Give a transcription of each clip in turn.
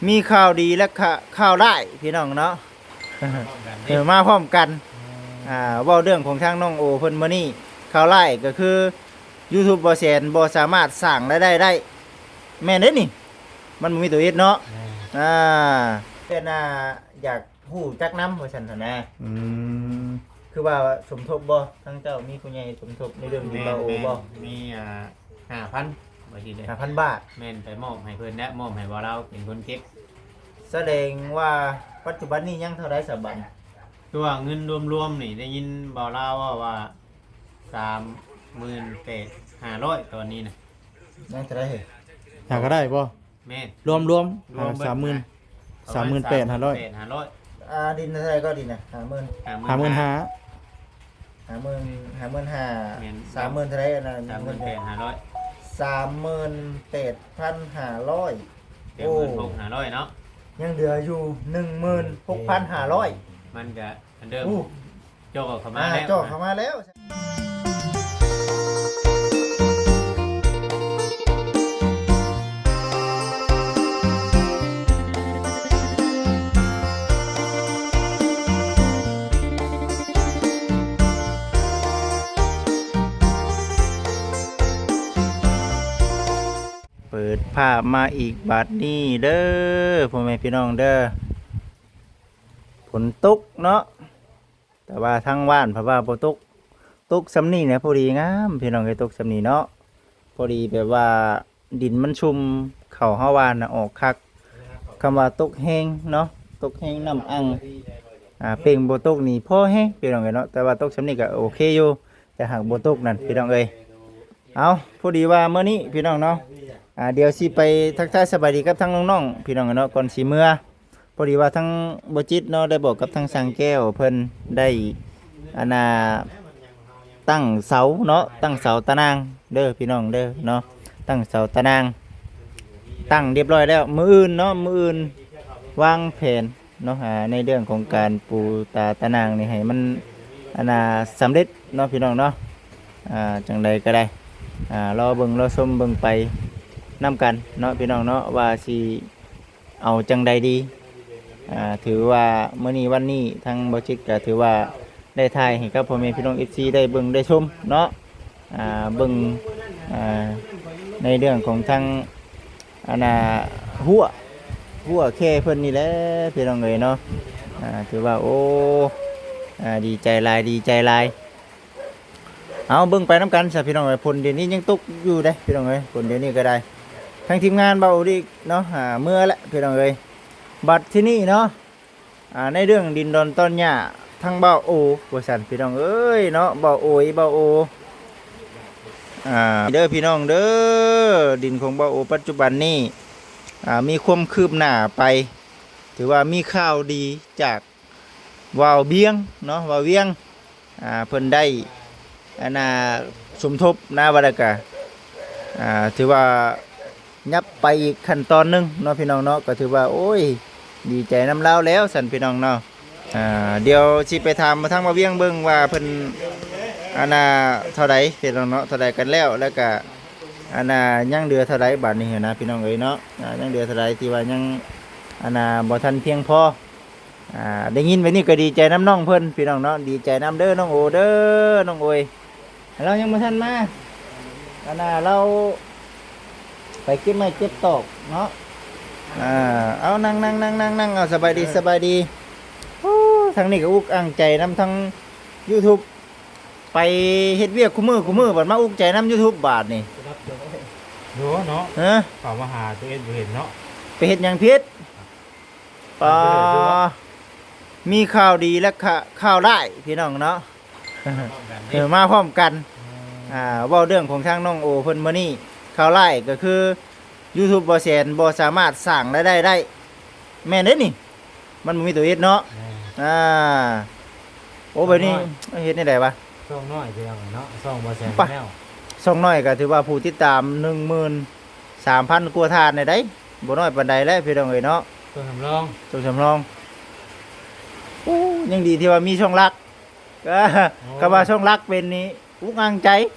ມີຂ່າວດີ ແລະ ຂ່າ ຂ່າວຮ້າຍພີ່ນ້ອງເນາະ ເອີ ມາພ້ອມກັນ ອືມ ອ່າ ເວົ້າເລື່ອງຂອງທາງນ້ອງໂອເພິ່ນມື້ນີ້ ຂ່າວຮ້າຍກໍຄື YouTube ບໍ່ແສນບໍ່ສາມາດສ້າງລາຍໄດ້ໄດ້ ແມ່ນເດ້ນີ້ ມັນບໍ່ມີຕົວເຮັດເນາະ ແມ່ນ ອ່າ ເພິ່ນ ອ່າ ຢາກ ຮູ້ຈັກນຳວ່າຊັ້ນຫັ້ນນະ ອືມ ຄືວ່າສົມທົບບໍ່ ທາງເຈົ້າມີຜູ້ໃຫຍ່ສົມທົບໃນເລື່ອງດິນ ແມ່ນ ເບົາໂອບໍ່? ແມ່ນ ມີ ອ່າ ຫ້າພັນ ວ່າຊີ້ເດ້ ຫ້າພັນບາດ ແມ່ນ ໄປມອບໃຫ້ເພິ່ນແຫຼະ ມອບໃຫ້ບ່າວລາວເປັນຄົນເກັບ ສະແດງວ່າປັດຈຸບັນນີ້ຍັງເທົ່າໃດສະບັນ? ຄືວ່າເງິນລວມໆນີ້ ໄດ້ຍິນບ່າວລາວເວົ້າວ່າ ສາມໝື່ນແປດຫ້າຮ້ອຍ ຕອນນີ້ນະ ຍັງເທົ່າໃດເຮີ້ຍ? ຫາກໍໄດ້ບໍ່? ແມ່ນ ລວມ ລວມ ລວມເບິດ ສາມໝື່ນ ປະມານ ສາມໝື່ນແປດຫ້າຮ້ອຍ ສາມໝື່ນແປດຫ້າຮ້ອຍ ອ່າ ດິນເທົ່າໃດກໍດິນນະ ຫ້າໝື່ນ ຫ້າໝື່ນຫ້າ ຫ້າໝື່ນ ຫ້າໝື່ນຫ້າ ແມ່ນ ສາມໝື່ນເທົ່າໃດອັນນັ້ນ ສາມໝື່ນແປດຫ້າຮ້ອຍ ສາມໝື່ນແປດພັນຫ້າຮ້ອຍ ແປດໝື່ນຫົກຫ້າຮ້ອຍເນາະ ຍັງເຫຼືອຢູ່ໜຶ່ງໝື່ນຫົກພັນຫ້າຮ້ອຍ ມັນກະອັນເດີມ ໂອ້ ຈ່ອເຂົ້າມາ ອ່າ ແລ້ວ ຈ່ອເຂົ້າມາແລ້ວ ເປີດພາບມາອີກບາດນີ້ເດີ ພໍ່ແມ່ພີ່ນ້ອງເດີ ຝົນຕົກເນາະ ແຕ່ວ່າທາງບ້ານເພິ່ນວ່າບໍ່ຕົກ ຕົກຊ່ຳນີ້ແຫຼະພໍດີງາມ ພີ່ນ້ອງເອີຍ ຕົກຊ່ຳນີ້ເນາະ ພໍດີແບບວ່າດິນມັນຊຸ່ມ ເຂົ້າເຮົາຫວ່ານນະອອກຄັກ ຄຳວ່າຕົກແຮງເນາະ ຕົກແຮງນ້ຳອັ່ງ ອ່າ ເປັ່ງບໍ່ຕົກນີ້ພໍແຮງ ພີ່ນ້ອງເອີຍເນາະ ແຕ່ວ່າຕົກຊ່ຳນີ້ກໍໂອເຄຢູ່ ແຕ່ຫາກບໍ່ຕົກນັ້ນ ພີ່ນ້ອງເອີຍ ເອົາ ພໍດີວ່າມື້ນີ້ພີ່ນ້ອງເນາະ ອ່າ ດຽວຊິໄປທັກທາຍສະບາຍດີກັບທາງນ້ອງໆ ພີ່ນ້ອງເນາະ ກ່ອນຊິເມືອ ພໍດີວ່າທາງບໍ່ຈິດເນາະ ໄດ້ບອກກັບທາງຊ່າງແກ້ວເພິ່ນໄດ້ ອັນນ່າ ຕັ້ງເສົາເນາະ ຕັ້ງເສົາຕາໜ່າງເດີພີ່ນ້ອງເດີເນາະ ຕັ້ງເສົາຕາໜ່າງ ຕັ້ງຮຽບຮ້ອຍແລ້ວ ມື້ອື່ນເນາະ ມື້ອື່ນວາງແຜນ ເນາະ ອ່າ ໃນເລື່ອງຂອງການປູຕາຕາໜ່າງນີ້ໃຫ້ມັນ ອັນນ່າ ສຳເລັດເນາະ ພີ່ນ້ອງເນາະ ອ່າ ຈັ່ງໃດກໍໄດ້ ອ່າ ລໍເບິ່ງລໍຊົມເບິ່ງໄປນຳກັນເນາະ ພີ່ນ້ອງເນາະ ວ່າຊິເອົາຈັ່ງໃດດີ ອ່າ ຖືວ່າມື້ນີ້ວັນນີ້ທາງບໍ່ຈິດກໍຖືວ່າໄດ້ຖ່າຍໃຫ້ກັບພໍ່ແມ່ພີ່ນ້ອງ ເອັຟຊີ ໄດ້ເບິ່ງໄດ້ຊົມເນາະ ອ່າ ເບິ່ງ ອ່າ ໃນເລື່ອງຂອງທາງ ອັນນ່າ ຮົ້ວ ຮົ້ວແຄ່ເພິ່ນນີ້ແຫຼະ ພີ່ນ້ອງເອີຍເນາະ ອ່າ ຖືວ່າ ໂອ້ ອ່າ ດີໃຈຫຼາຍ ດີໃຈຫຼາຍ ເອົາ ເບິ່ງໄປນຳກັນຊະ ພີ່ນ້ອງເອີຍ ຝົນດຽວນີ້ຍັງຕົກຢູ່ເດ້ ພີ່ນ້ອງເອີຍ ຝົນດຽວນີ້ກໍໄດ້ ທາງທີມງານເບົາອີກເນາະ ອ່າ ເມືອແຫຼະ ພີ່ນ້ອງເອີຍ ບັດທີນີ້ເນາະ ອ່າ ໃນເລື່ອງດິນດອນຕອນຫຍ້າ ທາງເບົາໂອ ວ່າຊັ້ນ ພີ່ນ້ອງເອີຍເນາະ ເບົາໂອຍ ເບົາໂອ ອ່າ ເດີພີ່ນ້ອງເດີ ດິນຂອງເບົາໂອປັດຈຸບັນນີ້ ອ່າ ມີຄວາມຄືບໜ້າໄປ ຖືວ່າມີຂ່າວດີຈາກບ່າວວຽງເນາະ ບ່າວວຽງ ອ່າ ເພິ່ນໄດ້ ອັນນ່າ ສົມທົບນະ ວ່າແລ້ວກະ ອ່າ ຖືວ່າ ຍັບໄປອີກຂັ້ນຕອນໜຶ່ງເນາະ ພີ່ນ້ອງເນາະ ກໍຖືວ່າ ໂອ້ຍ ດີໃຈນຳລາວແລ້ວຊັ້ນ ພີ່ນ້ອງເນາະ ອ່າ ດຽວຊິໄປຖາມທາງບ່າວວຽງເບິ່ງວ່າເພິ່ນ ອັນນ່າ ເທົ່າໃດ ພີ່ນ້ອງເນາະ ເທົ່າໃດກັນແລ້ວ ແລ້ວກະ ອັນນ່າ ຍັງເຫຼືອເທົ່າໃດບາດນີ້ຫັ້ນນະ ພີ່ນ້ອງເອີຍເນາະ ອ່າ ຍັງເຫຼືອເທົ່າໃດທີ່ວ່າຍັງ ອັນນ່າ ບໍ່ທັນພຽງພໍ ອ່າ ໄດ້ຍິນແບບນີ້ກໍດີໃຈນຳນ້ອງເພິ່ນ ພີ່ນ້ອງເນາະ ດີໃຈນຳເດີນ້ອງໂອເດີ ນ້ອງໂອຍ ລາວຍັງບໍ່ທັນມາ ອັນນ່າ ລາວໄປເກັບໄມ້ເກັບຕອກເນາະ ອ່າ ເອົາ ນັ່ງໆ ເອົາ ສະບາຍດີ ສະບາຍດີ ໂອ້ ທາງນີ້ກໍອຸກອັ່ງໃຈນຳທາງ YouTube ໄປເຮັດວຽກຄູ່ມື້ ຄູ່ມື້ ບັດມາອຸກໃຈນຳ YouTube ບາດນີ້ ໂດເນາະ ຮະ ເຂົ້າມາຫາຕົວເອງບໍ່ເຫັນເນາະ ໄປເຮັດຫຍັງຜິດ? ປາ ມີຂ່າວດີ ແລະ ຂ່າ ຂ່າວຮ້າຍ ພີ່ນ້ອງເນາະ ເອີ ມາພ້ອມກັນ ອ່າ ເວົ້າເລື່ອງຂອງທາງນ້ອງໂອເພິ່ນມື້ນີ້ ຂ່າວຮ້າຍກໍຄື YouTube ບໍ່ແສນບໍ່ສາມາດສ້າງລາຍໄດ້ໄດ້ ແມ່ນເດ້ນີ້ ມັນບໍ່ມີຕົວເຮັດເນາະ ແມ່ນ ອ່າ ໂອ້ ແບບນີ້ເຮັດແນວໃດວະ ຊ່ອງນ້ອຍ ພີ່ນ້ອງເນາະ ຊ່ອງບໍ່ແສນ ປະ ແນວ ຊ່ອງນ້ອຍກໍຖືວ່າຜູ້ຕິດຕາມໜຶ່ງໝື່ນ ສາມພັນກວ່າທ່ານໄດ້ ບໍ່ນ້ອຍປານໃດແຫຼະ ພີ່ນ້ອງເອີຍເນາະ ຊ່ອງສຳລອງ ຊ່ອງສຳລອງ ໂອ້ ຍັງດີທີ່ວ່າມີຊ່ອງຫຼັກ ໂອ້ ຄຳວ່າຊ່ອງຫຼັກເປັນນີ້ອຸກອັ່ງໃຈ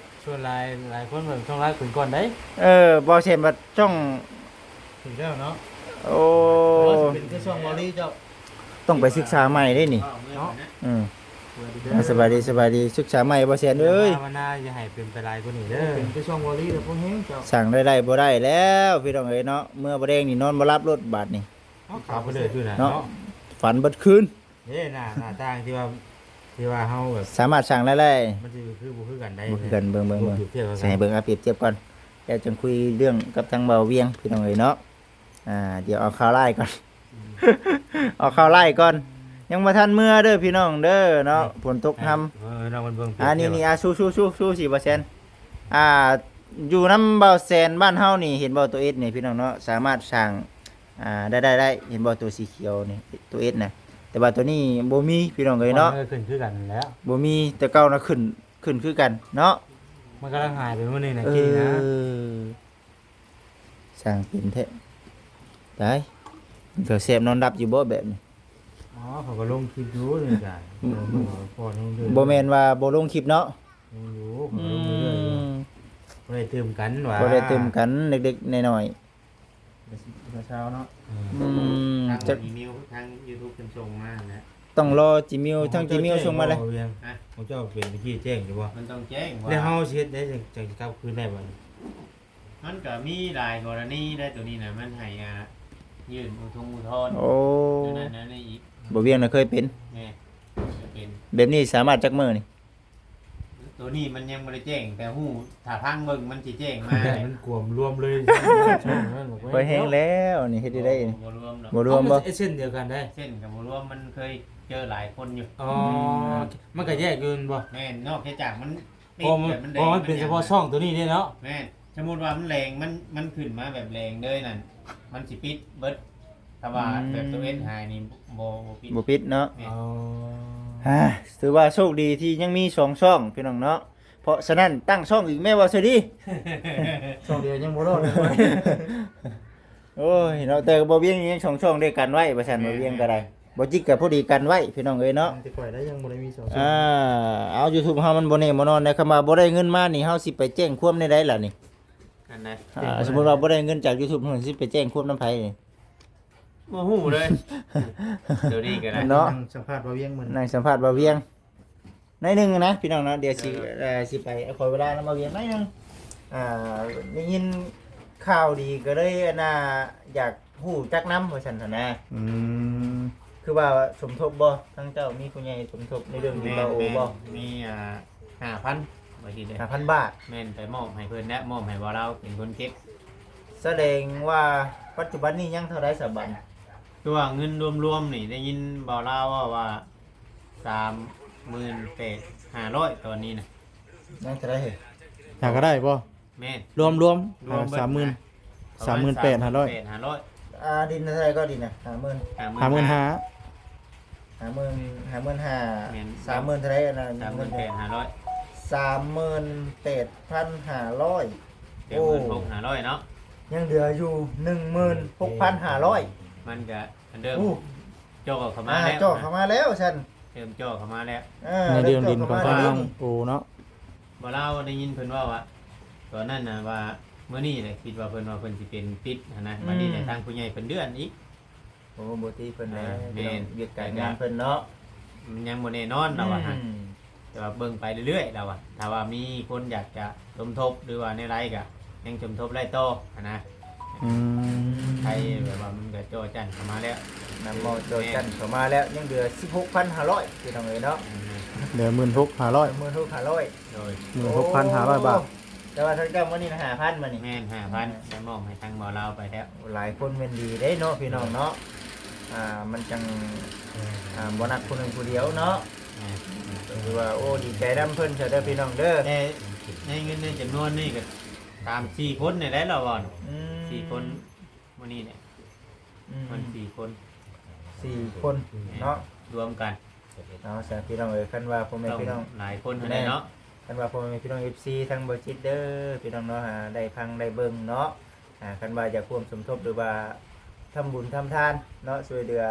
ສ່ວນຫຼາຍ ຫຼາຍຄົນເບິ່ງຊ່ອງຫຼັກເປັນກ່ອນເດ້ ເອີ ບໍ່ແມ່ນວ່າຊ່ອງ ຖືກແລ້ວເນາະ ໂອ້ ບໍ່ລີເຈົ້າ ຕ້ອງໄປສຶກສາໃໝ່ເດ້ນີ້ ເນາະ ອືມ ເມື່ອດີເດີ ອ່າ ສະບາຍດີ ສະບາຍດີ ສຶກສາໃໝ່ບໍ່ແຊນເອີຍ ພາວະນາຢ່າໃຫ້ເປັນໄປຫຼາຍກວ່ານີ້ເດີ ເປັນໄປຊ່ອງບໍ່ລີແລ້ວບໍ່ແຮງເຈົ້າ ສ້າງລາຍໄດ້ບໍ່ໄດ້ແລ້ວ ພີ່ນ້ອງເອີຍເນາະ ເມື່ອບໍ່ແລງນີ້ນອນບໍ່ຫຼັບໂລດບາດນີ້ ເອົາຂາວໄປເລີຍຢູ່ນະ ເນາະ ເນາະ ຝັນເບິດຄືນ ເດ້ ໜ້າ ໜ້າຕ່າງທີ່ວ່າ ທີ່ວ່າເຮົາແບບ ສາມາດສ້າງລາຍໄດ້ ມັນຊິຄືບໍ່ຄືກັນໄດ໋ ບໍ່ຄືກັນ ເບິ່ງ ເບິ່ງ ເບິ່ງ ໃສ່ໃຫ້ເບິ່ງ ອ່າ ປຽບທຽບກ່ອນ ແລ້ວຈຶ່ງຄຸຍເລື່ອງກັບທາງບ່າວວຽງ ພີ່ນ້ອງເອີຍເນາະ ອ່າ ດຽວເອົາຂ່າວຮ້າຍກ່ອນ ເອົາຂ່າວຮ້າຍກ່ອນ ຍັງບໍ່ທັນເມືອເດີພີ່ນ້ອງເດີເນາະ ເອີ ຝົນຕົກຮຳ ເອີ ເນາະ ມັນເບິ່ງ ອ່າ ນີ້ ນີ້ ອ່າ ສູ້ໆໆໆ ຊິບໍ່ແຊນ ອ່າ ຢູ່ນຳບ່າວແຊນບ້ານເຮົານີ້ ເຫັນບໍ່ ໂຕເອັດນີ້ ພີ່ນ້ອງເນາະ ສາມາດສ້າງ ອ່າ ໄດ້ ໄດ້ ໄດ້ ເຫັນບໍ່ ໂຕສີຂຽວນີ້ ໂຕເອັດນະ ແຕ່ວ່າໂຕນີ້ບໍ່ມີ ພີ່ນ້ອງເອີຍເນາະ ມັນຂຶ້ນຄືກັນນັ້ນແຫຼະ ບໍ່ມີ ແຕ່ເກົ່ານະ ຂຶ້ນ ຂຶ້ນຄືກັນເນາະ ມັນກຳລັງຫາຍໄປມື້ນີ້ນະ ເອີ ກິນນະ ສ້າງເປັນແທ້ ຕາຍ ມັນກໍແຊບນອນຫຼັບຢູ່ບໍ່ແບບນີ້ ອໍ ເຂົາກໍລົງຄລິບຢູ່ນີ້ກະ ເອີ ມື້ກ່ອນລົງເດີ ບໍ່ແມ່ນວ່າບໍ່ລົງຄລິບເນາະ ລົງຢູ່ ເຂົາກໍລົງເລື້ອຍໆຢູ່ ອືມ ບໍ່ໄດ້ຕື່ມກັນຫວາ ບໍ່ໄດ້ຕື່ມກັນ ເລັກໆນ້ອຍໆ ເຊົ້າເນາະ ອືມ ທາງອີເມວ ທາງຢູທູບເພິ່ນສົ່ງມາຫັ້ນແຫຼະ ຕ້ອງລໍຈີເມວ ທາງຈີເມວສົ່ງມາເລີຍ ຮະ ຂອງເຈົ້າເປັນຕະກີ້ແຈ້ງຢູ່ບໍ່ ມັນຕ້ອງແຈ້ງວ່າ ແລ້ວເຮົາຊິເຮັດໄດ້ຈັ່ງ ຈັ່ງຊິກັບຄືນໄດ້ບັດນີ້ ມັນກໍມີຫຼາຍກໍລະນີໄດ໋ ໂຕນີ້ນະ ມັນໃຫ້ ອ່າ ຍື່ນອຸທົງອຸທອນ ໂອ້ ແນວນັ້ນແນວນີ້ອີກ ບ່າວວຽງນະເຄີຍເປັນ ແມ່ນ ເຄີຍເປັນ ແບບນີ້ສາມາດຈັກມື້ນີ້ ໂຕນີ້ມັນຍັງບໍ່ໄດ້ແຈ້ງ ແຕ່ຮູ້ ຖ້າຟັງເບິ່ງມັນຊິແຈ້ງມາ ມັນກວມລວມເລີຍ ບໍ່ແຮງແລ້ວນີ້ ເຮັດໄດ້ ບໍ່ ບໍ່ລວມດອກ ບໍ່ລວມບໍ່ ເອົາ ເສັ້ນດຽວກັນໄດ໋ ເສັ້ນກໍບໍ່ລວມ ມັນເຄີຍເຈີຫຼາຍຄົນຢູ່ ອໍ ອືມ ມັນກໍແຍກຢູ່ແມ່ນບໍ່ ແມ່ນ ນອກເສຍຈາກມັນ ຕິດ ເພາະມັນ ແບບມັນແດງ ເພາະມັນເປັນສະເພາະຊ່ອງໂຕນີ້ເດ້ເນາະ ແມ່ນ ສົມມຸດວ່າມັນແດງ ມັນ ມັນຂຶ້ນມາແບບແດງເລີຍນັ້ນ ມັນຊິປິດເບິດ ຖ້າວ່າ ອືມ ແບບໂຕເອັດຫາຍນີ້ ບໍ່ ບໍ່ປິດ ບໍ່ປິດເນາະ ແມ່ນ ອໍ ອ່າ ຖືວ່າໂຊກດີທີ່ຍັງມີສອງຊ່ອງພີ່ນ້ອງເນາະ ເພາະສະນັ້ນຕັ້ງຊ່ອງອີກແມ່ນບໍ່ ສະດີ ຊ່ອງດຽວຍັງບໍ່ລອດເລີຍ ໂອ້ຍເນາະ ແຕ່ບ່າວວຽງຍັງສອງຊ່ອງໄດ້ກັນໄວ້ວ່າຊັ້ນ ແມ່ນ ບ່າວວຽງກໍໄດ້ ແມ່ນ ບໍ່ຈິດກໍພໍດີກັນໄວ້ພີ່ນ້ອງເອີຍເນາະ ແຕ່ຂ້ອຍໄດ້ຍັງບໍ່ໄດ້ມີສອງຊ່ອງ ອ່າ ເອົາຢູທູບເຮົາມັນບໍ່ແນ່ບໍ່ນອນໃດ໋ ຄຳວ່າບໍ່ໄດ້ເງິນມານີ້ ເຮົາຊິໄປແຈ້ງຄວາມແນວໃດລະນີ້ ອັນໃດ ອ່າ ສົມມຸດວ່າບໍ່ໄດ້ເງິນຈາກຢູທູບ ເຮົາຊິໄປແຈ້ງຄວາມນຳໃຜນີ້ ບໍ່ຮູ້ເລີຍ ໂຕນີ້ກໍໄດ້ ເນາະ ນັ່ງສຳພາດບ່າວວຽງມື້ນີ້ ນັ່ງສຳພາດບ່າວວຽງ ໜ້ອຍໜຶ່ງນະພີ່ນ້ອງເນາະ ດຽວຊິ ເອີ ເອີ ຊິໄປ ຂໍເວລານຳບ່າວວຽງໜ້ອຍໜຶ່ງ ອ່າ ໄດ້ຍິນຂ່າວດີກໍເລີຍ ອັນນ່າ ຢາກຮູ້ຈັກນຳວ່າຊັ້ນຫັ້ນນະ ອືມ ຄືວ່າສົມທົບບໍ່ ທາງເຈົ້າມີຜູ້ໃຫຍ່ສົມທົບໃນເລື່ອງທີ່ ແມ່ນ ເວົ້າບໍ່ ແມ່ນ ມີ ອ່າ ຫ້າພັນ ບໍ່ຜິດເດ້ ຫ້າພັນບາດ ແມ່ນ ໄປມອບໃຫ້ເພິ່ນແລ້ວ ມອບໃຫ້ບ່າວລາວເປັນຄົນເກັບ ສະແດງວ່າປັດຈຸບັນນີ້ຍັງເທົ່າໃດສະບັດ ຄືວ່າເງິນລວມໆນີ້ ໄດ້ຍິນບ່າວລາວເວົ້າວ່າ ສາມໝື່ນແປດຫ້າຮ້ອຍ ຕອນນີ້ນະ ຍັງເທົ່າໃດເຮີ້ຍ ຫາກໍໄດ້ບໍ່ ແມ່ນ ລວມ ລວມ ລວມເບິດ ສາມໝື່ນ ປະມານ ສາມໝື່ນແປດຫ້າຮ້ອຍ ສາມໝື່ນແປດຫ້າຮ້ອຍ ອ່າ ດິນເທົ່າໃດກໍດິນນະ ຫ້າໝື່ນ ຫ້າໝື່ນ ຫ້າໝື່ນຫ້າ ຫ້າໝື່ນ ຫ້າໝື່ນຫ້າ ສາມໝື່ນເທົ່າໃດອັນນັ້ນ ສາມໝື່ນແປດຫ້າຮ້ອຍ ສາມໝື່ນແປດພັນຫ້າຮ້ອຍ ໂອ້ ສາມໝື່ນຫົກພັນຫ້າຮ້ອຍເນາະ ຍັງເຫຼືອຢູ່ໜຶ່ງໝື່ນຫົກພັນຫ້າຮ້ອຍ ມັນກະອັນເດີມ ໂອ້ ຈ່ອເຂົ້າມາແລ້ວ ອ່າ ຈ່ອເຂົ້າມາແລ້ວຊັ້ນ ເລີ່ມຈ່ອເຂົ້າມາແລ້ວ ເອີ ໃນເລື່ອງດິນຂອງທາງນ້ອງໂອເນາະ ບໍ່ ລາວໄດ້ຍິນເພິ່ນເວົ້າວ່າ ຕອນນັ້ນນະວ່າ ມື້ນີ້ແຫຼະ ຄິດວ່າເພິ່ນວ່າເພິ່ນຊິເປັນຕິດຫັ້ນນະ ອືມ ບັດນີ້ແຫຼະ ທາງຜູ້ໃຫຍ່ເພິ່ນເດືອນອີກ ໂອ້ ບໍ່ຕິເພິ່ນແຫຼະ ອ່າ ແມ່ນ ເປັນຫຍັງວຽກການງານເພິ່ນເນາະ ມັນຍັງບໍ່ແນ່ນອນລາວວ່າ ອືມ ຫັ້ນ ແຕ່ວ່າເບິ່ງໄປເລື້ອຍໆລາວວ່າ ຖ້າວ່າມີຄົນຢາກຈະສົມທົບ ຫຼືວ່າແນວໃດກະຍັງສົມທົບໄດ້ຕໍ່ຫັ້ນນະ ອືມ ໄທແບບວ່າມັນກະຈໍ່ຈັ່ນເຂົ້າມາແລ້ວ ນຳເວົ້າຈໍ່ ແມ່ນ ຈັ່ນເຂົ້າມາແລ້ວ ຍັງເຫຼືອສິບຫົກພັນຫ້າຮ້ອຍ ພີ່ນ້ອງເອີຍເນາະ ອືມ ເຫຼືອໝື່ນຫົກພັນຫ້າຮ້ອຍ ໝື່ນຫົກພັນຫ້າຮ້ອຍ ໂດຍ ໝື່ນຫົກພັນຫ້າຮ້ອຍບາດ ໂອ້ ແຕ່ວ່າທາງເຈົ້າມື້ນີ້ນະ ຫ້າພັນ ມື້ນີ້ ແມ່ນ ຫ້າພັນ ໄດ້ມອບໃຫ້ທາງບ່າວລາວໄປແລ້ວ ຫຼາຍຄົນແມ່ນດີເດ້ເນາະ ພີ່ນ້ອງເນາະ ອ່າ ມັນຈັ່ງ ອ່າ ບໍ່ໜັກຜູ້ໜຶ່ງຜູ້ດຽວເນາະ ແມ່ນ ກໍຄືວ່າ ໂອ້ ດີໃຈນຳເພິ່ນຊະເດີ ພີ່ນ້ອງເດີ ແຕ່ໃນເງິນໃນຈຳນວນນີ້ກໍສາມສີ່ຄົນນີ້ແຫຼະລາວເວົ້າ ອືມ ສີ່ຄົນ ມື້ນີ້ແຫຼະ ອືມ ມັນສີ່ຄົນ ສີ່ຄົນເນາະ ແມ່ນ ລວມກັນ ເອົາຊະ ພີ່ນ້ອງເອີຍ ຄັນວ່າພໍ່ແມ່ພີ່ນ້ອງ ຫຼາຍຄົນຫັ້ນແຫຼະເນາະ ແມ່ນ ຄັນວ່າພໍ່ແມ່ພີ່ນ້ອງເອັຟຊີ ທັງບໍ່ຈິດເດີ ພີ່ນ້ອງເນາະ ຫາໄດ້ຟັງໄດ້ເບິ່ງເນາະ ອ່າ ຄັນວ່າຢາກຮ່ວມສົມທົບ ຫຼືວ່າທຳບຸນທຳທານເນາະ ຊ່ວຍເຫຼືອ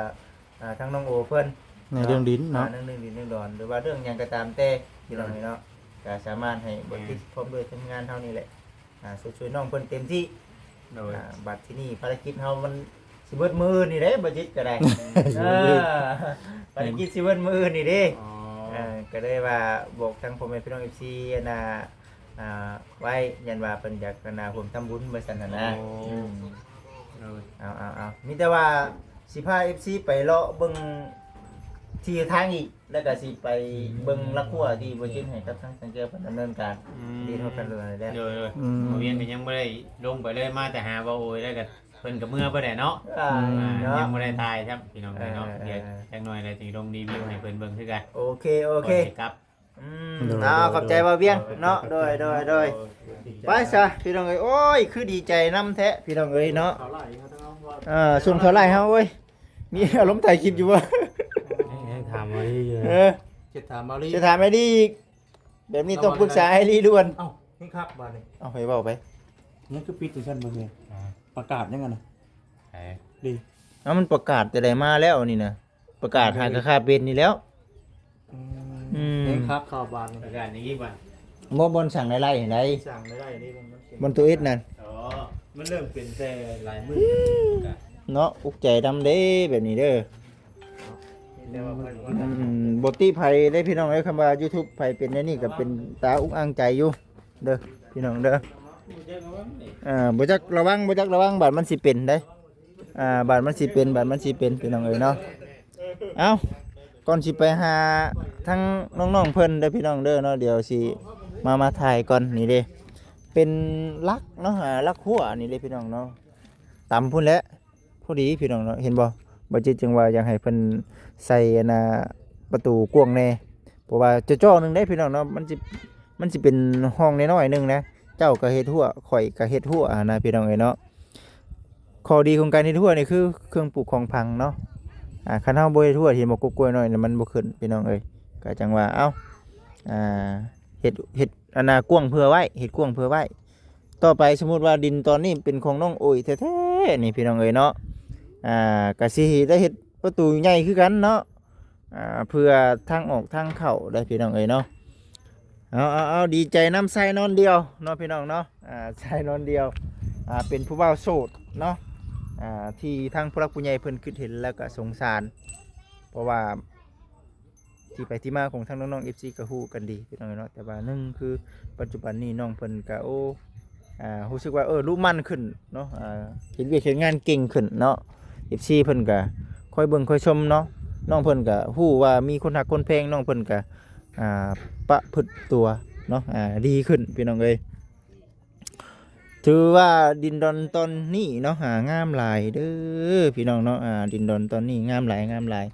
ອ່າ ທາງນ້ອງໂອເພິ່ນ ໃນເລື່ອງດິນເນາະ ອ່າ ໃນເລື່ອງດິນເລື່ອງດອນ ຫຼືວ່າເລື່ອງຫຍັງກໍຕາມແຕ່ ພີ່ນ້ອງເອີຍເນາະ ກໍສາມາດໃຫ້ບໍ່ຈິດ ແມ່ນ ພ້ອມດ້ວຍທີມງານເຮົານີ້ແຫຼະ ອ່າ ຊ່ວຍໆນ້ອງເພິ່ນເຕັມທີ່ ໂດຍ ອ່າ ບັດທີນີ້ພາລະກິດເຮົາມັນ ຊິເບິດມື້ອື່ນນີ້ເດ້ ບໍ່ຈິດກໍໄດ້ ເອີ ພາລະກິດຊິເບິດມື້ອື່ນນີ້ເດ້ ອໍ ເອີ ກໍເລີຍວ່າບອກທາງພໍ່ແມ່ພີ່ນ້ອງເອັຟຊີ ອັນນ່າ ອ່າ ໄວ້ ຢ້ານວ່າເພິ່ນຢາກ ອັນນ່າ ຮ່ວມທຳບຸນວ່າຊັ້ນຫັ້ນນະ ໂອ້ ອືມ ເອີ ເອົາໆໆ ມີແຕ່ວ່າຊິພາເອັຟຊີໄປເລາະເບິ່ງທີ່ທາງອີກ ແລ້ວກໍຊິໄປເບິ່ງລັກຮົ້ວທີ່ບໍ່ຈິດໃຫ້ກັບທາງສັງແກ້ວເພິ່ນດຳເນີນການ ອືມ ທີ່ເຮົາກັນເລີຍແຫຼະ ໂດຍໆ ອືມ ບ່າວວຽງກໍຍັງບໍ່ໄດ້ລົງໄປເລີຍ ມາແຕ່ຫາບ່າວໂອຍ ແລ້ວກໍເພິ່ນກໍເມືອໄປແຫຼະເນາະ ອ່າ ອືມ ເນາະ ຍັງບໍ່ໄດ້ຖ່າຍຊ້ຳ ພີ່ນ້ອງເອີຍເນາະ ເອີ ດຽວ ເອີ ຈັກໜ້ອຍແລ້ວຊິລົງຣີວິວໃຫ້ເພິ່ນເບິ່ງຄືກັນ ໂອເຄ ໂອເຄ ກ່ອນຊິກັບ ອືມ ໂດຍ ເອົາ ໂດຍ ຂອບໃຈບ່າວວຽງເນາະ ໂດຍ ໂດຍ ໂດຍ ໄປຊະ ພີ່ນ້ອງເອີຍ ໂອ້ຍ ຄືດີໃຈນຳແທ້ ພີ່ນ້ອງເອີຍເນາະ ເອີ ສົ່ງເທົ່າໃດເຮົາເອີຍ ມີອາລົມຖ່າຍຄລິບຢູ່ບໍ່? ຍັງຖາມມາລີຢູ່ ເອີ ຈະຖາມມາລີ ຈະຖາມໄອ້ລີອີກ ແບບນີ້ຕ້ອງປຶກສາໄອ້ລີດ່ວນ ເອົ້າ ເຮັງຄັກບາດນີ້ ເອົ້າ ໃຫ້ເວົ້າໄປ ຍັງຄືປິດຈັ່ງຊັ້ນບໍ່ແມ່ນ ອ່າ ປະກາດຍັງຫັ້ນນະ ໃຜ ດີ ເອົ້າ ມັນປະກາດແຕ່ໃດມາແລ້ວນີ້ນະ ປະກາດຫາກະຄ່າເປັນນີ້ແລ້ວ ອືມ ອືມ ເຮັງຄັກເຂົ້າບາດນີ້ ປະກາດຫຍັງອີກບາດ ບໍ່ ບ່ອນສ້າງລາຍໄດ້ໃດ ສ້າງລາຍໄດ້ເດ້ ມັນ ມັນ ບໍ່ ໂຕເອັດນັ້ນ ອໍ ມັນເລີ່ມເປັນແຕ່ຫຼາຍມື້ ເນາະ ອຸກໃຈນຳເດ້ແບບນີ້ເດີ ແຕ່ວ່າເພິ່ນ ອືມ ບໍ່ຕິໃຜເດ້ພີ່ນ້ອງເອີຍ ຄຳວ່າຢູທູບໃຜເປັນແນວນີ້ກໍເປັນຕາອຸກອັ່ງໃຈຢູ່ເດີພີ່ນ້ອງເດີ ອ່າ ບໍ່ຈັກລະວັງ ບໍ່ຈັກລະວັງ ບາດມັນຊິເປັນເດ້ ອ່າ ບາດມັນຊິເປັນ ບາດມັນຊິເປັນ ພີ່ນ້ອງເອີຍເນາະ ເອົ້າ ກ່ອນຊິໄປຫາທາງນ້ອງໆເພິ່ນເດີພີ່ນ້ອງເດີເນາະ ດຽວຊິມາ ມາຖ່າຍກ່ອນ ນີ້ເດ້ ເປັນຫຼັກເນາະ ອ່າ ຫຼັກຮົ້ວນີ້ເດ້ພີ່ນ້ອງເນາະ ຕຳພຸ້ນແຫຼະ ພໍດີພີ່ນ້ອງເນາະ ເຫັນບໍ່? ບໍ່ຈິດຈຶ່ງວ່າຢາກໃຫ້ເພິ່ນໃສ່ອັນນ່າ ປະຕູກວ້າງແດ່ ເພາະວ່າຈໍ່ໆໜຶ່ງເດ້ພີ່ນ້ອງເນາະ ມັນຊິ ມັນຊິເປັນຮ່ອງນ້ອຍໆໜຶ່ງນະ ເຈົ້າກໍເຮັດຮົ້ວ ຂ້ອຍກໍເຮັດຮົ້ວຫັ້ນນະ ພີ່ນ້ອງເອີຍເນາະ ຂໍ້ດີຂອງການເຮັດຮົ້ວນີ້ຄືເຄື່ອງປູກຂອງຝັງເນາະ ອ່າ ຄັນເຮົາບໍ່ເຮັດຮົ້ວ ເຫັນບໍ່ ກົກກ້ວຍນ້ອຍນີ້ມັນບໍ່ຂຶ້ນ ພີ່ນ້ອງເອີຍ ກໍຈັ່ງວ່າ ເອົ້າ ອ່າ ເຮັດ ເຮັດອັນນ່າ ກວ້າງເຜື່ອໄວ້ ເຮັດກວ້າງເຜື່ອໄວ້ ຕໍ່ໄປສົມມຸດວ່າດິນຕອນນີ້ເປັນຂອງນ້ອງໂອຍແທ້ໆນີ້ ພີ່ນ້ອງເອີຍເນາະ ອ່າ ກະຊິໄດ້ເຮັດປະຕູໃຫຍ່ຄືກັນເນາະ ອ່າ ເພື່ອທາງອອກທາງເຂົ້າໄດ້ ພີ່ນ້ອງເອີຍເນາະ ເອົາ ເອົາ ເອົາ ດີໃຈນຳຊາຍນອນດຽວເນາະ ພີ່ນ້ອງເນາະ ອ່າ ຊາຍນອນດຽວ ອ່າ ເປັນຜູ້ບ່າວໂສດເນາະ ອ່າ ທີ່ທາງຜູ້ຫຼັກຜູ້ໃຫຍ່ເພິ່ນຄິດເຫັນແລ້ວກະສົງສານ ເພາະວ່າ ທີ່ໄປທີ່ມາຂອງທາງນ້ອງໆເອັຟຊີກໍຮູ້ກັນດີ ພີ່ນ້ອງເນາະ ແຕ່ວ່າໜຶ່ງຄືປັດຈຸບັນນີ້ນ້ອງເພິ່ນກໍ ໂອ້ ອ່າ ຮູ້ສຶກວ່າ ເອີ ລຸໝັ່ນຂຶ້ນເນາະ ອ່າ ເຮັດວຽກເຮັດງານເກັ່ງຂຶ້ນເນາະ ເອັຟຊີເພິ່ນກໍຄອຍເບິ່ງຄອຍຊົມເນາະ ນ້ອງເພິ່ນກໍຮູ້ວ່າມີຄົນຮັກຄົນແພງ ນ້ອງເພິ່ນກໍ ອ່າ ປະພຶດຕົວເນາະ ອ່າ ດີຂຶ້ນ ພີ່ນ້ອງເອີຍ. ຖືວ່າດິນດອນຕອນນີ້ເນາະ ອ່າ ງາມຫຼາຍເດີພີ່ນ້ອງເນາະ ອ່າ ດິນດອນຕອນນີ້ງາມຫຼາຍ ງາມຫຼາຍ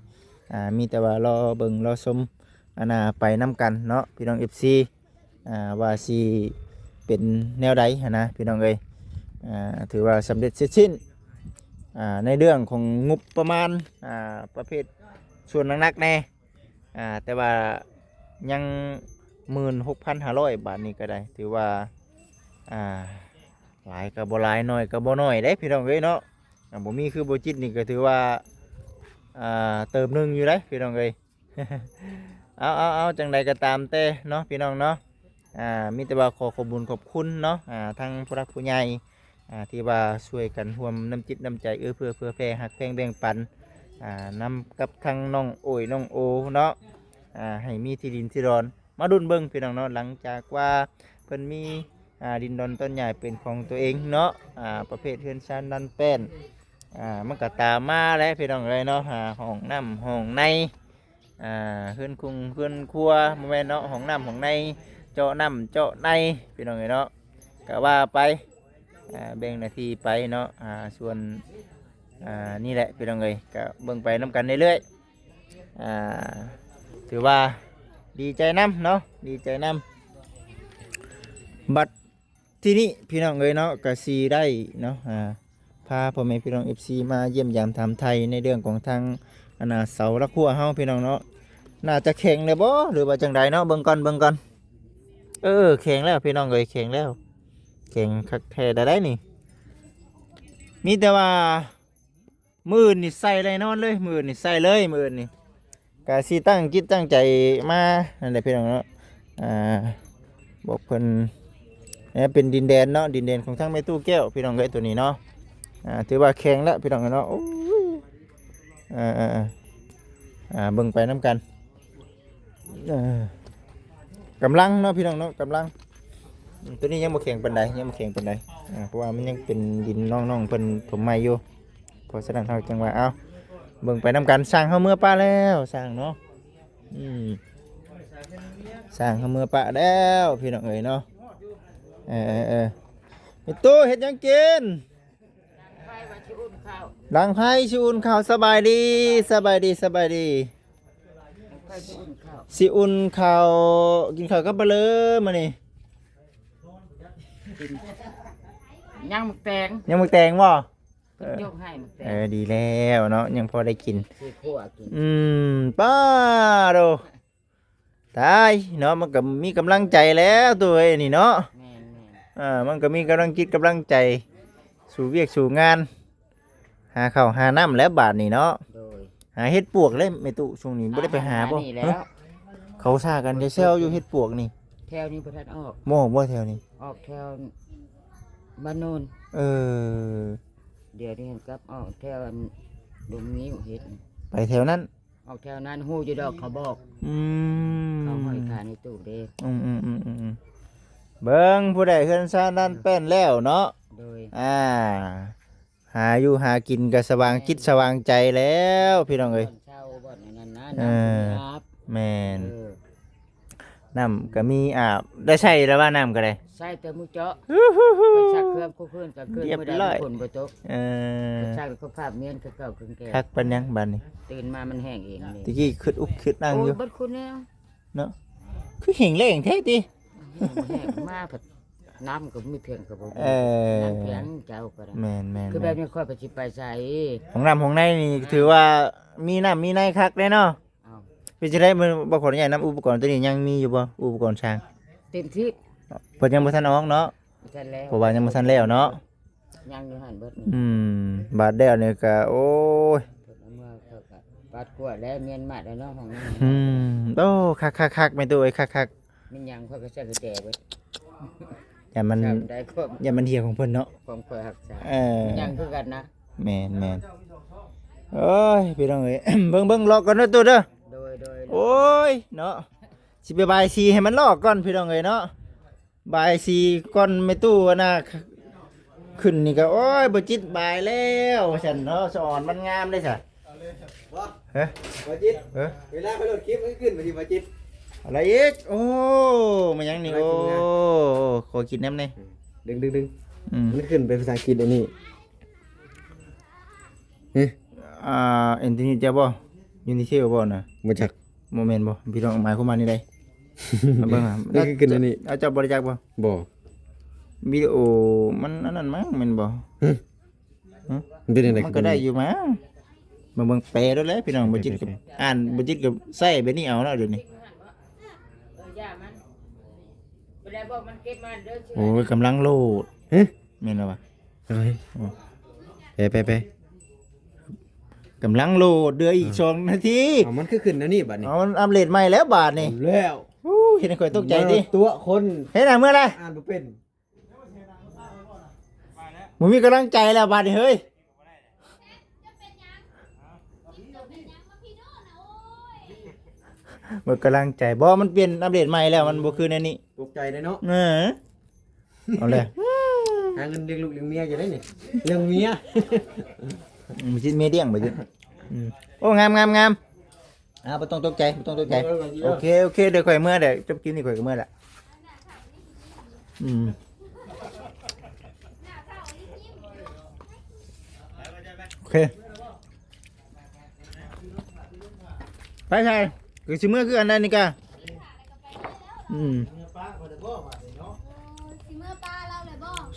ອ່າ ມີແຕ່ວ່າລໍເບິ່ງລໍຊົມ ອັນນ່າ ໄປນຳກັນເນາະ ພີ່ນ້ອງເອັຟຊີ ອ່າ ວ່າຊິເປັນແນວໃດຫັ້ນນະ ພີ່ນ້ອງເອີຍ ອ່າ ຖືວ່າສຳເລັດເສັດສິ້ນ ອ່າ ໃນເລື່ອງຂອງງົບປະມານ ອ່າ ປະເພດສ່ວນໜັກໆແດ່ ອ່າ ແຕ່ວ່າຍັງໝື່ນຫົກພັນຫ້າຮ້ອຍ ບາດນີ້ກໍໄດ້ ຖືວ່າ ອ່າ ຫຼາຍກໍບໍ່ຫຼາຍ ໜ້ອຍກໍບໍ່ໜ້ອຍເດ້ ພີ່ນ້ອງເອີຍເນາະ ອ່າ ບໍ່ມີຄືບໍ່ຈິດນີ້ກໍຖືວ່າ ອ່າ ເຕີມໜຶ່ງຢູ່ເດ້ ພີ່ນ້ອງເອີຍ ເອົາ ເອົາ ເອົາ ຈັ່ງໃດກໍຕາມແຕ່ເນາະ ພີ່ນ້ອງເນາະ ອ່າ ມີແຕ່ວ່າຂໍຂອບບຸນຂອບຄຸນເນາະ ອ່າ ທາງຜູ້ຫຼັກຜູ້ໃຫຍ່ ອ່າ ທີ່ວ່າຊ່ວຍກັນຮ່ວມນ້ຳຈິດນ້ຳໃຈ ເອື້ອເຟື້ອເຜື່ອແຜ່ ຮັກແພງແບ່ງປັນ ອ່າ ນຳກັບທັງນ້ອງໂອຍ ນ້ອງໂອເນາະ ອ່າ ໃຫ້ມີທີ່ດິນທີ່ດອນ ມາລຸ້ນເບິ່ງພີ່ນ້ອງເນາະ ຫຼັງຈາກວ່າເພິ່ນມີ ອ່າ ດິນດອນຕອນຫຍ້າເປັນຂອງຕົວເອງເນາະ ອ່າ ປະເພດເຮືອນຊານດັນແປ້ນ ອ່າ ມັນກໍຕາມມາແຫຼະ ພີ່ນ້ອງເອີຍເນາະ ອ່າ ຫ້ອງນ້ຳຫ້ອງໃນ ອ່າ ເຮືອນຄົງເຮືອນຄົວ ບໍ່ແມ່ນເນາະ ຫ້ອງນ້ຳຫ້ອງໃນ ເຈາະນ້ຳເຈາະໃນ ພີ່ນ້ອງເອີຍເນາະ ກະວ່າໄປ ອ່າ ແບ່ງໜ້າທີ່ໄປເນາະ ອ່າ ສ່ວນ ອ່າ ນີ້ແຫຼະ ພີ່ນ້ອງເອີຍ ກະເບິ່ງໄປນຳກັນເລື້ອຍໆ ອ່າ ຖືວ່າດີໃຈນຳເນາະ ດີໃຈນຳ ບັດ ທີນີ້ພີ່ນ້ອງເອີຍເນາະ ກະຊິໄດ້ເນາະ ອ່າ ພາພໍ່ແມ່ພີ່ນ້ອງເອັຟຊີມາຢ້ຽມຢາມຖາມໄຖ່ໃນເລື່ອງຂອງທາງ ອັນນ່າ ເສົາຫຼັກຮົ້ວເຮົາພີ່ນ້ອງເນາະ ໜ້າຈະແຂງແລ້ວບໍ່ ຫຼືວ່າຈັ່ງໃດເນາະ ເບິ່ງກ່ອນ ເບິ່ງກ່ອນ ເອີ ແຂງແລ້ວພີ່ນ້ອງເອີຍ ແຂງແລ້ວ ແຂງຄັກແທ້ໄດ໋ນີ້ ມີແຕ່ວ່າ ມື້ອື່ນນີ້ໃສ່ແນ່ນອນເລີຍ ມື້ອື່ນນີ້ໃສ່ເລີຍ ມື້ອື່ນນີ້ກະຊິຕັ້ງຈິດຕັ້ງໃຈມາ ນັ້ນແຫຼະພີ່ນ້ອງເນາະ ອ່າ ບອກເພິ່ນ ເປັນດິນແດນເນາະ ດິນແດນຂອງທາງແມ່ຕູ້ແກ້ວ ພີ່ນ້ອງເອີຍ ໂຕນີ້ເນາະ ອ່າ ຖືວ່າແຂງແລ້ວພີ່ນ້ອງເອີຍເນາະ. ໂອ້ຍ ເອີໆໆ ອ່າ ເບິ່ງໄປນຳກັນ. ເອີ ກຳລັງເນາະພີ່ນ້ອງເນາະ ກຳລັງ. ອືມ ຕົວນີ້ຍັງບໍ່ແຂງປານໃດ ຍັງບໍ່ແຂງປານໃດ ອ່າ ເພາະວ່າມັນຍັງເປັນດິນນ້ອງໆເພິ່ນຖົມໃໝ່ຢູ່. ເພາະສະນັ້ນເຮົາຈຶ່ງວ່າ ເອົ້າ ເບິ່ງໄປນຳກັນ. ຊ່າງເຮົາເມືອປະແລ້ວ ຊ່າງເນາະ. ອືມ ຊ່າງເຮົາເມືອປະແລ້ວພີ່ນ້ອງເອີຍເນາະ. ເອີໆໆ ແມ່ຕູ້ເຮັດຫຍັງກິນ? ໄຟວ່າຊິອຸ່ນເຂົ້າ ດັງໄຟຊິອຸ່ນເຂົ້າ. ສະບາຍດີ ສະບາຍດີ ສະບາຍດີ. ໄຟຊິອຸ່ນເຂົ້າ ຊິອຸ່ນເຂົ້າ ກິນເຂົ້າກັບປະເລີມື້ນີ້. ກິນ ຍັງໝາກແຕງ ຍັງໝາກແຕງບໍ່? ເພິ່ນຍົກໃຫ້ໝາກແຕງ. ເອີ ດີແລ້ວເນາະ ຍັງພໍໄດ້ກິນ ຊິຂົ້ວກິນ. ອືມ ປ້າໂດ ຕາຍເນາະ ມັນກໍມີກຳລັງໃຈແລ້ວໂຕເອີຍນີ້ເນາະ. ແມ່ນໆ ເອີ ມັນກໍມີກຳລັງຈິດກຳລັງໃຈ ສູ້ວຽກສູ້ງານ ຫາເຂົ້າຫານ້ຳແລ້ວບາດນີ້ເນາະ. ໂດຍ ຫາເຫັດປວກເລີຍແມ່ຕູ້ ຊ່ວງນີ້ບໍ່ໄດ້ໄປຫາບໍ່? ຫານີ້ແລ້ວ ເຂົາຊາກັນແຊວໆຢູ່ເຫັດປວກນີ້. ແຖວນີ້ບໍ່ທັນອອກ ບໍ່ ບໍ່ແຖວນີ້ ອອກແຖວບ້ານໂນນ. ເອີ ດຽວນີ້ກັບອອກແຖວອັນດົງງິ້ວເຫັດ ໄປແຖວນັ້ນ ອອກແຖວນັ້ນ ຮູ້ຢູ່ດອກ ເຂົາບອກ. ອືມ ເຂົາຫ້ອຍຂາຍໃນຕູ້ເດ້. ອືມໆໆໆ ເບິ່ງຜູ້ໃດເຮືອນຊານນັ້ນແປ້ນແລ້ວເນາະ. ໂດຍ ອ່າ ຫາຢູ່ຫາກິນກໍສະຫວ່າງຈິດສະຫວ່າງໃຈແລ້ວພີ່ນ້ອງເອີຍ. ເຊົ່າບ່ອນອັນນັ້ນນະ ເອີ ນ້ຳກໍມີອາບ ແມ່ນ ເອີ ນ້ຳກໍມີອາບ. ໄດ້ໃຊ້ແລ້ວວ່ານ້ຳກໍໄດ້ ໃຊ້ແຕ່ມື້ເຈາະ ໄປຊັກເຄື່ອງຄູ່ຄືນກາງຄືນ ມື້ໃດມີຝົນບໍ່ຕົກ. ເອີ ໄປຊັກແລ້ວກໍພາບມ້ຽນຄືເກົ່າຄືແກ່. ຄັກປານຫຍັງບາດນີ້ ຕື່ນມາມັນແຫ້ງເອງເລີຍ. ຕະກີ້ຄຶດອຸກຄຶດອັ່ງຢູ່ ໂອ້ຍ ເບິດຄຸນແລ້ວເນາະ. ຄືແຫ້ງແລ້ງແທ້ຕິ ແຫ້ງມາພັດ ນ້ຳກໍມີພຽງກໍບໍ່ມີ. ເອີ ນ້ຳພຽງເຈົ້າກໍໄດ້. ແມ່ນໆໆ ຄືແບບນີ້ຂ້ອຍໄປຊິໄປໃສ? ຫ້ອງນ້ຳຫ້ອງໃນນີ້ ອ່າ ຖືວ່າມີນ້ຳມີໃນຄັກເດ້ເນາະ. ເອົ້າ ເປັນຈັ່ງໃດ? ບໍ່ ຂໍອະນຸຍາດນຳ ອຸປະກອນຕົວນີ້ຍັງມີຢູ່ບໍ່? ອຸປະກອນຊ່າງ ເຕັມທີ່ ເພິ່ນຍັງບໍ່ທັນອອກເນາະ. ບໍ່ທັນແລ້ວ ເພາະວ່າຍັງບໍ່ທັນແລ້ວເນາະ. ຍັງຢູ່ຫັ້ນເບິດນີ້. ອືມ ບາດແລ້ວນີ້ກະ ໂອ້ຍ ເພິ່ນເອົາເມືອເຂົາກະປາດກວດແລ້ວ ມ້ຽນມັດແລ້ວເນາະ ຫ້ອງນ້ຳ. ອືມ ໂອ້ ຄັກໆໆ ແມ່ຕູ້ເອີຍ ຄັກໆ. ແມ່ນຫຍັງ ຂ້ອຍກໍໃສ່ກຸນແຈເບິດ ຢ້ານມັນ ໄດ້ຄວາມ ຢ້ານມັນເຫຍຂອງເພິ່ນເນາະ ຂອງຂ້ອຍຮັກສາ. ເອີ ຍັງຄືກັນນະ. ແມ່ນໆ ໂອ້ຍ ພີ່ນ້ອງເອີຍ ເບິ່ງໆ ລອກກ່ອນເດີຕູ້ເດີ. ໂດຍໆ ໂອ້ຍເນາະ ຊິໄປບາຍສີໃຫ້ມັນລອກກ່ອນ ພີ່ນ້ອງເອີຍເນາະ. ບາຍສີກ່ອນແມ່ຕູ້ອັນນ່າ ຂຶ້ນນີ້ກໍ ໂອ້ຍ ບໍ່ຈິດບາຍແລ້ວວ່າຊັ້ນເນາະ. ສະອອນມັນງາມເດ້ຊະ. ບໍ່ ຮະ ບໍ່ຈິດ ເອີ ເວລາເຂົາໂຫຼດຄລິບມັນຂຶ້ນໄປທີ່ບໍ່ຈິດ. ອະໄລອີກ? ໂອ້ ມາຫຍັງນີ້? ໂອ້ ຂໍກິນນຳແດ່. ດຶງໆໆ ອືມ ມັນຂຶ້ນເປັນພາສາອັງກິດອັນນີ້. ຮະ ອ່າ ເອັນທີນິດຈະບໍ່? ຢູນິເທວບໍ່ນະ? ບໍ່ຈັກ. ບໍ່ແມ່ນບໍ່? ພີ່ນ້ອງໝາຍຄວາມວ່ານີ້ໃດ? ມາເບິ່ງ ນີ້ຄືຂຶ້ນອັນນີ້. ເອົາ ເຈົ້າບໍ່ໄດ້ຈັກບໍ່? ບໍ່. ວິດີໂອມັນອັນນັ້ນມັ້ງ ແມ່ນບໍ່? ຮະ ມັນເປັນຈັ່ງໃດ? ມັນກໍໄດ້ຢູ່ມາ. ມາເບິ່ງແປໂລດແຫຼະພີ່ນ້ອງ. ບໍ່ຈິດກໍ ແປໆໆ ອ່ານ ບໍ່ຈິດກໍໃຊ້ແບບນີ້ເອົາເນາະ ດຽວນີ້. ໂອ້ຍ ກຳລັງໂຫຼດ. ຮະ ແມ່ນແລ້ວວະ. ເອີຍ ໂອ້ ໄປ ໄປ ໄປ ກຳລັງໂຫຼດ ເຫຼືອອີກ ເອີ ສອງນາທີ. ເອົາ ມັນຄືຂຶ້ນແນວນີ້ບາດນີ້? ເອົາ ມັນອັບເດດໃໝ່ແລ້ວບາດນີ້. ເອົາແລ້ວ ໂອ້ ເຮັດໃຫ້ຂ້ອຍຕົກໃຈຕິ ຕົວະຄົນ. ເຮັດຫຍັງເມື່ອໃດ? ອ່ານບໍ່ເປັນ. ບໍ່ມີກຳລັງໃຈແລ້ວບາດນີ້ເຮີ້ຍ. ໝົດກຳລັງໃຈ. ບໍ່ ມັນປ່ຽນອັບເດດໃໝ່ແລ້ວ ມັນບໍ່ຄືແນວນີ້. ຕົກໃຈເດ້ເນາະ. ເອີ ເອົາແຫຼະ ຫາເງິນລ້ຽງລູກລ້ຽງເມຍຢູ່ໄດ໋ນີ້ ເລື່ອງເມຍ. ອືມ ຊິເມຍລ້ຽງ ບໍ່ຈິດ. ອືມ ໂອ້ ງາມໆໆ. ອ່າ ບໍ່ຕ້ອງຕົກໃຈ ບໍ່ຕ້ອງຕົກໃຈ. ເອີ ໂອເຄ ໂອເຄ ດຽວຂ້ອຍເມືອແຫຼະ ຈົບຄລິບນີ້ຂ້ອຍກໍເມືອແຫຼະ. ອືມ ໂອເຄ ໄປໃສ ກໍຊິເມືອຄືກັນໄດ໋ນີ້ກະ. ອືມ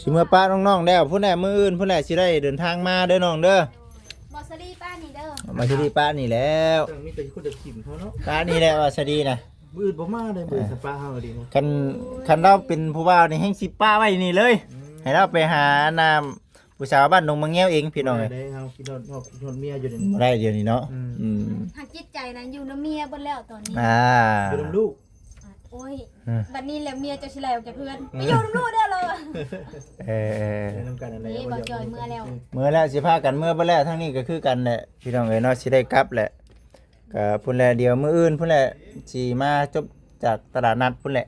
ຊິເມືອປະນ້ອງໆແລ້ວ ພຸ້ນແຫຼະ ມື້ອື່ນພຸ້ນແຫຼະ ຊິໄດ້ເດີນທາງມາເດີນ້ອງເດີ. ບໍ່ສະລີປະນີ້ເດີ ບໍ່ສະລີປະນີ້ແລ້ວ. ມີແຕ່ຄົນຈະຖິ້ມເຮົາເນາະ ປະນີ້ແຫຼະ ບໍ່ສະລີນະ. ມື້ອື່ນບໍ່ມາໄດ້ ມື້ອື່ນ ອ່າ ສະປະເຮົາດີນະ. ຄັນ ຄັນລາວເປັນຜູ້ບ່າວນີ້ແຮ່ງຊິປະໄວ້ນີ້ເລີຍ. ອືມ ໃຫ້ລາວໄປຫາອັນນ່າ ຜູ້ສາວບ້ານດົງມະແງວເອງ ພີ່ນ້ອງເອີຍ. ບໍ່ໄດ້ ເຮົາຄິດຮອດ ເຮົາຄິດຮອດເມຍຢູ່ເດນີ້. ບໍ່ໄດ້ດຽວນີ້ເນາະ. ອືມ ອືມ ຫາກຈິດໃຈນັ້ນຢູ່ນຳເມຍເບິດແລ້ວຕອນນີ້. ອ່າ ຢູ່ນຳລູກ. ໂອ້ຍ ອືມ ບັດນີ້ແລ້ວເມຍເຈົ້າຊິໄລ່ອອກຈາກເຮືອນ ອືມ ໄປຢູ່ນຳລູກເດີລະ. ເອີ ເອີ ນຳກັນນັ້ນແຫຼະ ນີ້ບໍ່ຈ່ອຍເມືອແລ້ວ ເມືອແລ້ວ ຊິພາກັນເມືອເບິດແລ້ວ. ທາງນີ້ກໍຄືກັນແຫຼະ ພີ່ນ້ອງເອີຍເນາະ ຊິໄດ້ກັບແຫຼະ. ກໍພຸ້ນແຫຼະ ດຽວມື້ອື່ນພຸ້ນແຫຼະ ຊິມາຈົບຈາກຕະຫຼາດນັດພຸ້ນແຫຼະ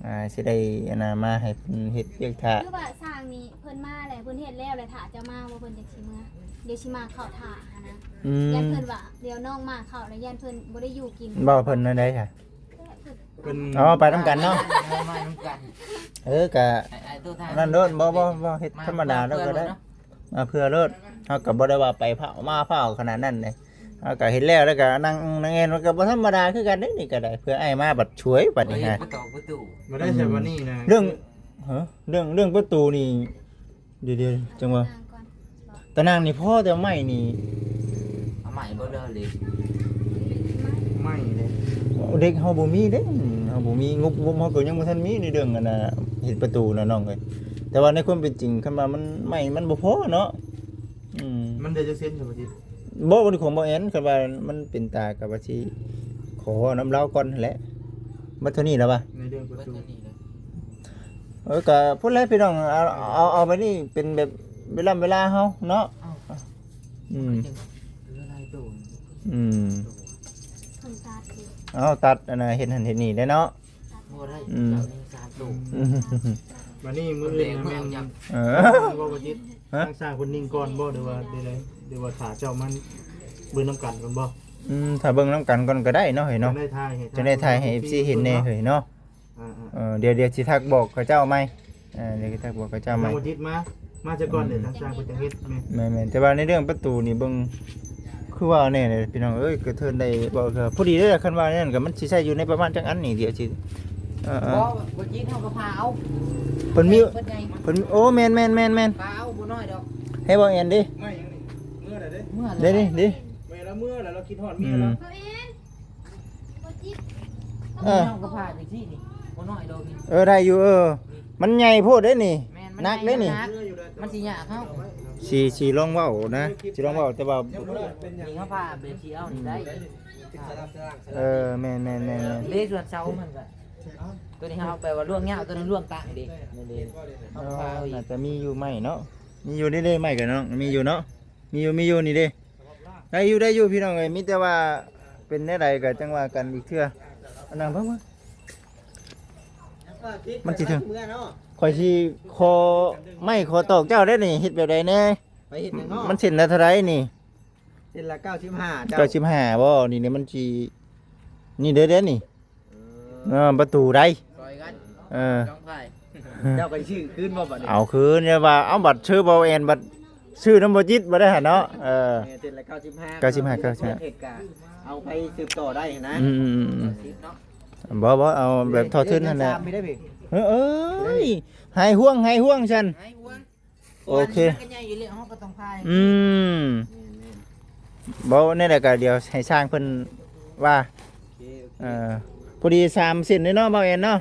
ອ່າ ຊິໄດ້ອັນນ່າ ມາໃຫ້ເພິ່ນເຮັດວຽກຖ້າ. ຄືວ່າຊ່າງນີ້ເພິ່ນມາແລ້ວ ເພິ່ນເຮັດແລ້ວ ແລ້ວຖ້າເຈົ້າມາບໍ່ ເພິ່ນຈັ່ງຊິເມືອ. ດຽວຊິມາເຂົ້າຖ້າຫັ້ນນະ ອືມ ຢ້ານເພິ່ນວ່າດຽວນ້ອງມາເຂົ້າແລ້ວ ຢ້ານເພິ່ນບໍ່ໄດ້ຢູ່ກິນ. ເວົ້າເພິ່ນແນວໃດຫະ? ເພິ່ນ ເອີ ໄປນຳກັນເນາະ ເອີ ມານຳກັນ ເອີ ກະ ໄອ້ ໄອ້ໂຕທາງນັ້ນໂລດ ບໍ່ ບໍ່ ບໍ່ ເຮັດທຳມະດາໂລດກໍໄດ້ ມາເພື່ອໂລດ. ເຮົາກໍບໍ່ໄດ້ວ່າໄປພ້າວມາພ້າວຂະໜາດນັ້ນເດ້. ເຮົາກໍເຮັດແລ້ວ ແລ້ວກໍນາງ ນາງແອນມັນກໍບໍ່ທຳມະດາຄືກັນເດ້ ນີ້ກໍໄດ້ ເພື່ອອ້າຍມາບັດສວຍບັດນີ້ ເອີ ຫາ ປະຕູ ປະຕູ ບໍ່ໄດ້ໃສ່ ອືມ ບັດນີ້ນະ ເລື່ອງ ເອີ ເລື່ອງ ເລື່ອງປະຕູນີ້ ດຽວໆ ຈັ່ງວ່າ ຕາໜ່າງນີ້ພໍແຕ່ໄມ້ນີ້ ເອົາໄມ້ບໍ່ເດີເຫຼັກ ໄມ້ເດ້ ເຫຼັກເຮົາບໍ່ມີເດ້ ເຮົາບໍ່ມີ ງົບ ງົບເຮົາກໍຍັງບໍ່ທັນມີໃນເລື່ອງອັນນ່າ ເຮັດປະຕູນະນ້ອງເອີຍ. ແຕ່ວ່າໃນຄວາມເປັນຈິງ ຄັນວ່າມັນ ໄມ້ມັນບໍ່ພໍເນາະ ອືມ ມັນໄດ້ຈັກເຊັນ ສະມາຊິກ? ບໍ່ ບໍ່ໄດ້ຂໍບໍ່ແອນ ຄັນວ່າມັນເປັນຕາກໍວ່າຊິຂໍນຳລາວກ່ອນຫັ້ນແຫຼະ. ໝົດເທົ່ານີ້ແລ້ວວະ? ໃນເລື່ອງປະຕູ ເບິດເທົ່ານີ້ແຫຼະ. ເອີ ກໍພຸ້ນແຫຼະພີ່ນ້ອງ ເອົາ ເອົາ ເອົາໄປນີ້ເປັນແບບເວລາ ເວລາເຮົາເນາະ ເອົ້າ ອືມ ເຫຼືອຫຼາຍໂຕ ອືມ ເພິ່ນຕັດຢູ່ ເອົາ ຕັດອັນນ່າ ເຮັດຫັ້ນເຮັດນີ້ໄດ້ເນາະ ບໍ່ໄດ້ ອືມ ເຈົ້າໜຶ່ງສາມໂຕ ອືມ ບັດນີ້ມື້ອື່ນນະແມ່ນ ເອີ ເວົ້າບໍ່ຈິດ ຮະ ທາງຊ່າງເພິ່ນນິ່ງກ່ອນບໍ່ ຫຼືວ່າໃດໆ ຫຼືວ່າຖ້າເຈົ້າມາເບິ່ງນຳກັນກ່ອນບໍ່? ອືມ ຖ້າເບິ່ງນຳກັນກ່ອນກໍໄດ້ເນາະເຮີຍເນາະ ຈັ່ງໄດ້ຖ່າຍໃຫ້ ຈັ່ງໄດ້ຖ່າຍໃຫ້ເອັຟຊີເຫັນແດ່ເຮີຍເນາະ. ອ່າໆ ເອີ ດຽວ ດຽວຊິທັກບອກເຂົາເຈົ້າໃໝ່ ເອີ ດຽວຊິທັກບອກເຂົາເຈົ້າໃໝ່ ທາງບໍ່ຈິດມາ ມາຊະກ່ອນເດ້ ອືມ ທາງຊ່າງເພິ່ນຈັ່ງເຮັດ. ແມ່ນ ແມ່ນໆ ແຕ່ວ່າໃນເລື່ອງປະຕູນີ້ເບິ່ງ ຄືວ່າແນ່ເດ້ພີ່ນ້ອງເອີຍ ກະເທີນໄດ້ເວົ້າ ພໍດີເດ້ ຄັນວ່າແນວນັ້ນກໍມັນຊິໃຊ້ຢູ່ໃນປະມານຈັກອັນນີ້ ດຽວຊິ ເອີໆ ບໍ່ ບໍ່ຈິດເຮົາກໍພາເອົາ ເພິ່ນມີ ເພິ່ນໃຫຍ່ ເພິ່ນ ໂອ້ ແມ່ນໆໆໆ ພາເອົາບໍ່ນ້ອຍດອກ ໃຫ້ເວົ້າແອນເດ້ ໄມ້ຫຍັງນີ້ ເມືອແລ້ວເດ້ ເມືອແລ້ວ ເດ້ນີ້ເດ້ ແມ່ນລະເມືອແລ້ວ ລາວຄິດຮອດເມຍລາວ ອືມ ເອີ ເຮົາກໍພາໄປທີ່ນີ້ ບໍ່ນ້ອຍດອກນີ້ ເອີ ໄດ້ຢູ່ ເອີ ມັນໃຫຍ່ໂພດເດ້ນີ້ ແມ່ນ ມັນ ໜັກເດ້ນີ້ ມັນຊິຍາກເຮົາ ຊິ ຊິລອງເວົ້ານະ ຊິລອງເວົ້າ ແຕ່ວ່າ ນີ້ເຮົາພາໄປຊິເອົານີ້ໄດ້ ເອີ ແມ່ນໆໆໆ ເດ້ ສ່ວນເສົາມັນກໍ ຕົວນີ້ເຮົາແປວ່າລວງຍາວ ຕົວນັ້ນລວງກາງເດ້ ນີ້ເດ້ ເອີ ເຮົາພາເອົາອີກ ໜ້າຈະມີຢູ່ໄມ້ເນາະ ມີຢູ່ເດ້ ໄມ້ກໍເນາະ ມີຢູ່ເນາະ ມີຢູ່ ມີຢູ່ນີ້ເດ້ ໄດ້ຢູ່ ໄດ້ຢູ່ພີ່ນ້ອງເອີຍ ມີແຕ່ວ່າເປັນແນວໃດກໍຈັ່ງວ່າກັນອີກເທື່ອ ອັນນັ້ນເບິ່ງ ມັນຊິເຖິງ ຂ້ອຍຊິຂໍໄມ້ຂໍຕອກເຈົ້າໄດ້ນີ້ ເຮັດແບບໃດແດ່? ໄປເຮັດຫຍັງເນາະ? ມັນເສັ້ນລະເທົ່າໃດນີ້? ເສັ້ນລະເກົ້າສິບຫ້າ ເຈົ້າ ເກົ້າສິບຫ້າບໍ່? ນີ້ ນີ້ມັນຊິ ນີ້ເດ້ ເດ້ນີ້ ເອີ ເອີ ປະຕູໃດ ຊ່ອຍກັນ ເອີ ສອງຝ່າຍ ເຈົ້າກໍຊິຊື້ຄືນບໍ່ບັດນີ້? ເອົາຄືນ ຢ່າວ່າ ເອົາ ບັດຊື້ເບົາແອນ ບັດຊື້ນຳບໍ່ຈິດບໍ່ໄດ້ຫັ້ນເນາະ ເອີ ເສັ້ນລະເກົ້າສິບຫ້າ ເກົ້າສິບຫ້າ ເກົ້າສິບຫ້າ ເຮັດກະເອົາໄປສືບຕໍ່ໄດ້ຫັ້ນນະ ອືມໆໆ ເກົ້າສິບເນາະ ບໍ່ ບໍ່ ເອົາແບບທໍ່ທຶນຫັ້ນແຫຼະ ເອີ ເອີຍ ຫາຍຫ່ວງ ຫາຍຫ່ວງຊັ້ນ ຫາຍຫ່ວງ ໂອເຄ ມັນກໍໃຫຍ່ຢູ່ແລ້ວ ເຮົາກໍຕ້ອງພາຍ ອືມ ແມ່ນໆ ບໍ່ ແນວໃດກໍດຽວໃຫ້ຊ່າງເພິ່ນວ່າ ໂອເຄ ໂອເຄ ເອີ ພໍດີສາມເສັ້ນເດ້ເນາະ ເບົາແອນເນາະ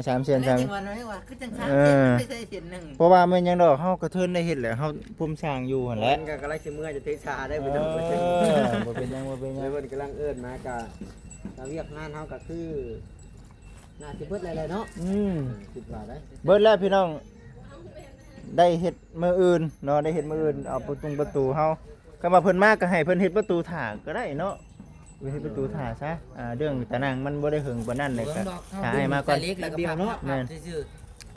ສາມເສັ້ນ ເອີ ສາມເສັ້ນ ແລ້ວຈັ່ງວ່ານ້ອຍວ່າຄືຈັ່ງສາມເສັ້ນ ເອີ ໄດ້ໃສ່ເສັ້ນໜຶ່ງ ເພາະວ່າແມ່ນຫຍັງດອກ ເຮົາກະເທີນໄດ້ເຮັດແຫຼະ ເຮົາພູມຊ່າງຢູ່ຫັ້ນແຫຼະ ມັນກໍກຳລັງຊິເມືອຈະເທສາໄດ້ ເອີ ບໍ່ຕ້ອງໄປເທິງ ບໍ່ເປັນຫຍັງ ບໍ່ເປັນຫຍັງ ເພິ່ນກຳລັງເອີ້ນມາ ກະ ກະວຽກງານເຮົາກະຄື ໜ້າຊິເບິດແລ້ວແຫຼະເນາະ ອືມ ຄິດວ່າໄດ໋ ເບິດແລ້ວພີ່ນ້ອງ ໄດ້ເຮັດມື້ອື່ນເນາະ ໄດ້ເຮັດມື້ອື່ນ ເອົາປະຕຸງປະຕູເຮົາ ຄັນວ່າເພິ່ນມາກໍໃຫ້ເພິ່ນເຮັດປະຕູຖ້າກໍໄດ້ເນາະ ເຮັດປະຕູຖ້າຊະ ອ່າ ເລື່ອງຕາໜ່າງມັນບໍ່ໄດ້ເຫິງປານນັ້ນແຫຼະ ກໍຖ້າອ້າຍມາກ່ອນ ແມ່ນ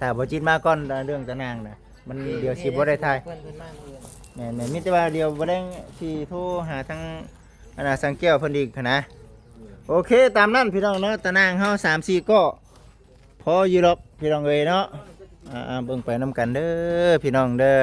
ຖ້າບໍ່ຈິດມາກ່ອນ ເລື່ອງຕາໜ່າງນະ ມັນ ເອີ ດຽວຊິບໍ່ໄດ້ຖ່າຍ ເພິ່ນ ເພິ່ນມາມື້ອື່ນ ແມ່ນໆ ມີແຕ່ວ່າດຽວບໍ່ແລງຊິໂທຫາທາງ ອັນນ່າ ສັງແກ້ວເພິ່ນອີກຫັ້ນນະ ໂອເຄ ຕາມນັ້ນພີ່ນ້ອງເນາະ ຕາໜ່າງເຮົາສາມສີ່ກໍພໍຢູ່ດອກພີ່ນ້ອງເອີຍເນາະ ອ່າໆ ເບິ່ງໄປນຳກັນເດີພີ່ນ້ອງເດີ.